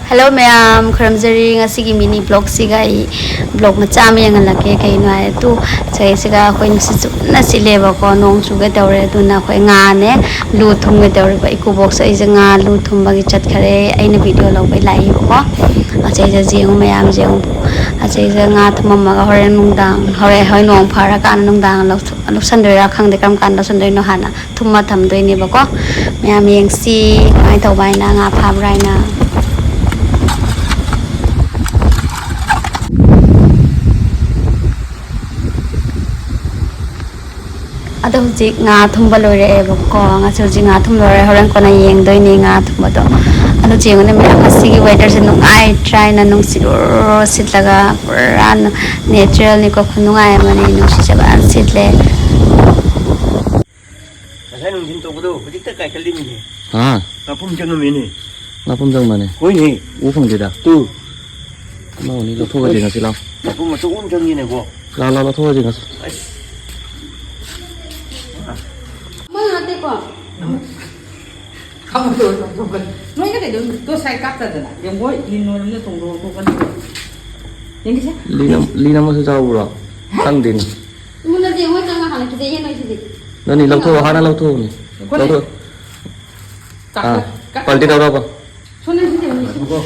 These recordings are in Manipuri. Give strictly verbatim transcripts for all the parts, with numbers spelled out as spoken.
Hello ꯃꯌꯥꯝ, ꯈꯨꯔꯨꯝꯖꯔꯤ꯫ ꯉꯁꯤꯒꯤ mini vlogꯁꯤꯒ ꯑꯩ vlog ꯃꯆꯥ ꯑꯃ ꯌꯦꯡꯍꯜꯂꯛꯀꯦ꯫ ꯀꯩꯅꯣ ꯍꯥꯏꯔꯦ, ꯇꯨ ꯁꯤꯗꯩꯁꯤꯒ ꯑꯩꯈꯣꯏ ꯅꯨꯡꯁꯤꯠ ꯆꯨꯞꯅ ꯁꯤꯠꯂꯦꯕꯀꯣ, ꯅꯣꯡ ꯆꯨꯒꯦ ꯇꯧꯔꯦ꯫ ꯑꯗꯨꯅ ꯑꯩꯈꯣꯏ ꯉꯥꯅꯦ ꯂꯨ ꯊꯨꯝꯒꯦ ꯇꯧꯔꯤꯕ꯫ ꯏꯀꯣ ꯕꯣꯛꯁ ꯑꯩꯁꯦ ꯉꯥ ꯂꯨ ꯊꯨꯝꯕꯒꯤ ꯆꯠꯈꯔꯦ, ꯑꯩꯅ ꯚꯤꯗꯤꯑꯣ ꯂꯧꯕꯩ ꯂꯥꯛꯏꯕꯀꯣ꯫ ꯑꯁꯤꯗꯩꯁꯤꯗ ꯌꯦꯡꯉꯨ ꯃꯌꯥꯝꯁꯦ, ꯌꯦꯡꯉꯨ꯫ ꯑꯁꯤꯗꯩꯁꯤꯗ ꯉꯥ ꯊꯨꯝꯃꯝꯃꯒ ꯍꯣꯔꯦꯟ ꯅꯨꯡꯗꯥꯡ, ꯍꯣꯔꯦꯟ, ꯍꯣꯔꯦꯟ ꯅꯣꯡ ꯐꯔꯀꯥꯟꯗ ꯅꯨꯡꯗꯥꯡ ꯂꯧꯊꯣꯛ-, ꯂꯧꯁꯟꯗꯣꯏꯔꯥ ꯈꯪꯗꯦ, ꯀꯔꯝ ꯀꯥꯟꯗ ꯂꯧꯁꯟꯗꯣꯏꯅꯣ ꯍꯥꯟꯅ ꯊꯨꯝꯃ ꯊꯝꯗꯣꯏꯅꯦꯕꯀꯣ꯫ ꯃꯌꯥꯝ ꯌꯦꯡꯁꯤ ꯀꯃꯥꯏꯅ ꯇꯧꯕ ꯍꯥꯏꯅ, ꯉꯥ ꯐꯥꯕ꯭ꯔꯥ ꯍꯥꯏꯅ꯫ ꯑꯗꯣ ꯍꯧꯖꯤꯛ ꯉꯥ ꯊꯨꯝꯕ ꯂꯣꯏꯔꯛꯑꯦꯕꯀꯣ꯫ ꯉꯁꯤ ꯍꯧꯖꯤꯛ ꯉꯥ ꯊꯨꯝ ꯂꯣꯏꯔꯦ, ꯍꯣꯔꯦꯟ ꯀꯣꯟꯅ ꯌꯦꯡꯗꯣꯏꯅꯦ ꯉꯥ ꯊꯨꯝꯕꯗꯣ꯫ ꯑꯗꯣ ꯌꯦꯡꯉꯨꯅꯦ ꯃꯌꯥꯝ, ꯉꯁꯤꯒꯤ weatherꯁꯦ ꯅꯨꯡꯉꯥꯏꯇ꯭ꯔꯥ ꯍꯥꯏꯅ, ꯅꯨꯡꯁꯤꯠ ꯎꯔꯨꯔꯨ ꯁꯤꯠꯂꯒ ꯄꯨꯔꯥ natureꯅꯤꯀꯣ, ꯈꯨꯅꯨꯡꯉꯥꯏ ꯑꯃꯅꯤ, ꯅꯨꯡꯁꯤꯠꯁꯦ ꯐꯖꯅ ꯁꯤꯠꯂꯦ꯫ ꯉꯁꯥꯏ ꯅꯨꯡꯊꯤꯟ ꯇꯧꯕꯗꯣ ꯍꯧꯖꯤꯛꯇ ꯀꯥꯏꯈꯠꯂꯤꯃꯤꯅꯦ꯫ ꯍꯥ? ꯉꯥꯄꯨꯝ ꯆꯪꯉꯝꯃꯤꯅꯦ꯫ ꯉꯥꯄꯨꯝ ꯆꯪꯕꯅꯦ꯫ ꯍꯣꯏꯅꯦ꯫ ꯎ ꯐꯪꯗꯦꯗ꯫ ꯇꯨ꯫ ꯑꯃ ꯑꯅꯤ ꯂꯧꯊꯣꯛꯑꯁꯤ ꯉꯁꯤ ꯂꯥꯎ꯫ ꯉꯥꯄꯨꯝ ꯑꯆꯧꯕ ꯑꯃ ꯆꯪꯉꯤꯅꯦꯕꯣ꯫ ꯂꯥꯎ, ꯂꯥꯎ, ꯂꯧꯊꯣꯛꯑꯁꯤ ꯉꯁꯤ꯫ ꯑꯁ꯫ ꯑꯃ ꯅꯠꯇꯦꯀꯣ꯫ ꯈꯪꯗꯦ, ꯂꯧꯊꯣꯛꯀꯅꯤ꯫ ꯅꯣꯏꯅ ꯀꯩꯗꯧ-, ꯇꯣ ꯁꯥꯏ ꯀꯥꯞꯇꯗꯅ꯫ ꯌꯦꯡꯉꯣ, ꯂꯤꯟ ꯑꯣꯏꯔꯝꯅ ꯇꯣꯡꯗꯣꯛ ꯂꯧꯊꯣꯛꯀꯅꯤ꯫ ꯌꯦꯡꯒꯦꯁꯦ꯫ ꯂꯤꯟ ꯑꯃ, ꯂꯤꯟ ꯑꯃꯁꯨ ꯆꯥꯎꯕ꯭ꯔꯣ? ꯈꯪꯗꯦꯅꯦ꯫ ꯃꯨꯟꯅꯗꯤ ꯌꯦꯡꯉꯣ, ꯆꯪꯉ ꯍꯥꯟꯅ ꯀꯤꯖꯩꯌꯦ ꯅꯣꯏꯁꯤꯗꯤ꯫ ꯅꯪꯅꯤ ꯂꯧꯊꯣꯛꯑꯣ, ꯍꯥꯟꯅ ꯂꯧꯊꯣꯛꯑꯣꯅꯦ꯫ ꯑꯩꯈꯣꯏꯅ ꯂꯧꯊꯣꯛꯑꯣ꯫ ꯀꯥꯞꯄ-, ꯑꯥ, ꯀꯥꯞꯄ-, ꯄꯜꯇꯤ ꯇꯧꯔꯕ? ꯁꯣꯝꯗ ꯁꯤ ꯌꯦꯡꯉꯣ, ꯁꯤ꯫ ꯉꯥꯏꯈꯣꯀꯣ꯫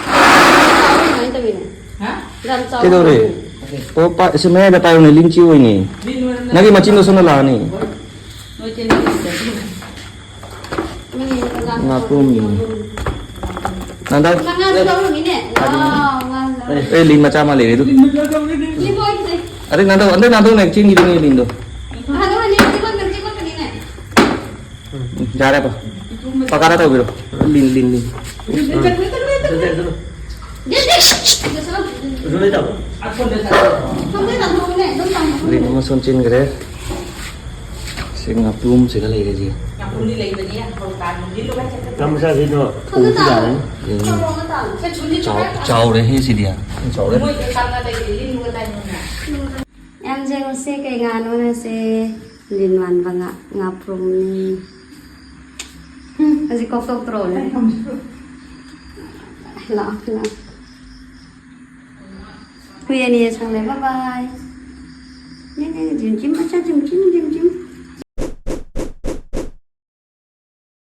ꯀꯃꯥꯏꯅ ꯇꯧꯔꯤꯅꯣ? ꯍꯥ? ꯌꯥꯝ ꯆꯥꯎꯕ ꯀꯩꯗꯧꯔꯦ? ꯃꯥꯜꯂꯦ꯫ ꯑꯣ, ꯄꯥ-, ꯁꯤ ꯃꯌꯥꯏꯗ ꯄꯥꯏꯌꯨꯅꯦ, ꯂꯤꯟ ꯆꯤꯛꯑꯣꯏꯅꯦ꯫ ꯂꯤꯟ ꯑꯣꯏꯔꯝꯗꯅ ꯅꯪꯒꯤ ꯃꯆꯤꯟꯗꯣ ꯁꯣꯝꯗ ꯂꯥꯛꯑꯅꯤ꯫ ꯅꯣꯏ ꯆꯦꯟꯕ ꯉꯝꯗ꯭ꯔꯗꯤ꯫ ꯉꯥꯄ꯭ꯔꯨꯝꯅꯤ꯫ ꯅꯪꯗ-, ꯃꯉꯥꯁꯨ ꯂꯧꯔꯝꯃꯤꯅꯦ꯫ ꯋꯥꯎ, ꯃꯉꯥꯁꯨ ꯂꯧꯔꯝꯃꯤ꯫ ꯑꯦ, ꯂꯤꯟ ꯃꯆꯥ ꯑꯃ ꯂꯩꯔꯦ ꯑꯗꯨ꯫ ꯂꯤꯟ ꯃꯆꯥ ꯂꯧꯔꯦ꯫ ꯂꯤꯟ ꯑꯣꯏꯈ꯭ꯔꯦ꯫ ꯑꯗꯩ ꯅꯥꯟꯊꯣꯛ, ꯑꯗꯩ ꯅꯥꯟꯊꯣꯛꯅꯦ ꯆꯤꯡꯒꯤꯗꯨꯅꯦ ꯂꯤꯟꯗꯣ꯫ ꯑꯍꯥꯟꯕ ꯂꯤꯟ ꯆꯤꯛꯄ-, ꯆꯤꯛꯄꯅꯤꯅꯦ꯫ ꯎꯝ, ꯌꯥꯔꯦꯕ꯫ ꯄꯀꯥꯗ ꯇꯧꯕꯤꯔꯣ꯫ ꯂꯤꯟ, ꯂꯤꯟ, ꯂꯤꯟ꯫ ꯂꯤꯟ ꯆꯠꯈ꯭ꯔꯦ, ꯆꯠꯈ꯭ꯔꯦ, ꯆꯠꯈ꯭ꯔꯦ꯫ ꯂꯤꯟ ꯆꯠꯈ꯭ꯔꯦ꯫ ꯂꯤꯟ ꯑꯃ ꯁꯣꯝ ꯆꯦꯟꯈ꯭ꯔꯦ꯫ ꯁꯤ ꯉꯥꯄ꯭ꯔꯨꯝꯁꯤꯒ ꯂꯩꯔꯦ ꯁꯤ꯫ ꯉꯥꯄ꯭ꯔꯨꯝꯗꯤ ꯂꯩꯕꯅꯤ, ꯍꯧ ꯇꯥꯟ ꯂꯤꯜꯂꯨ ꯍꯥꯏ ꯆꯠꯈ꯭ꯔꯦ꯫ ꯉꯥ ꯃꯆꯥꯁꯤꯗꯣ ꯊꯣꯡꯕꯁꯨ ꯌꯥꯔꯅꯤ꯫ ꯎꯝ꯫ ꯆꯥꯎ-, ꯆꯥꯎꯔꯦꯍꯦ ꯁꯤꯗꯤ꯫ ꯆꯥꯎꯔꯦ꯫ ꯃꯣꯏꯗꯣ ꯇꯥꯟꯅ ꯂꯩꯔꯦ, ꯂꯤꯜꯂꯨ ꯍꯥꯏ ꯇꯥꯟ ꯂꯤꯜꯂꯨ ꯍꯥꯏ꯫ ꯌꯥꯝ ꯌꯦꯡꯉꯨꯁꯦ, ꯀꯩ ꯉꯥꯅꯣ ꯍꯥꯏꯁꯦ? ꯂꯤꯟ ꯃꯥꯟꯕ ꯉꯥ, ꯉꯥꯄ꯭ꯔꯨꯝꯅꯤ꯫ ꯍꯧꯖꯤꯛ ꯀꯣꯛ ꯇꯣꯛꯇ꯭ꯔꯣ? ꯂꯥꯛꯑꯣ, ꯂꯥꯛꯑꯣ꯫ ꯍꯨꯏ ꯑꯅꯤ ꯁꯪꯂꯦ꯫ ꯕꯥꯏ ꯕꯥꯏ꯫ ꯅꯦ, ꯅꯦ, ꯖꯤꯝ, ꯖꯤꯝ ꯃꯆꯥ, ꯖꯤꯝ, ꯖꯤꯝ, ꯖꯤꯝ, ꯖꯤꯝ꯫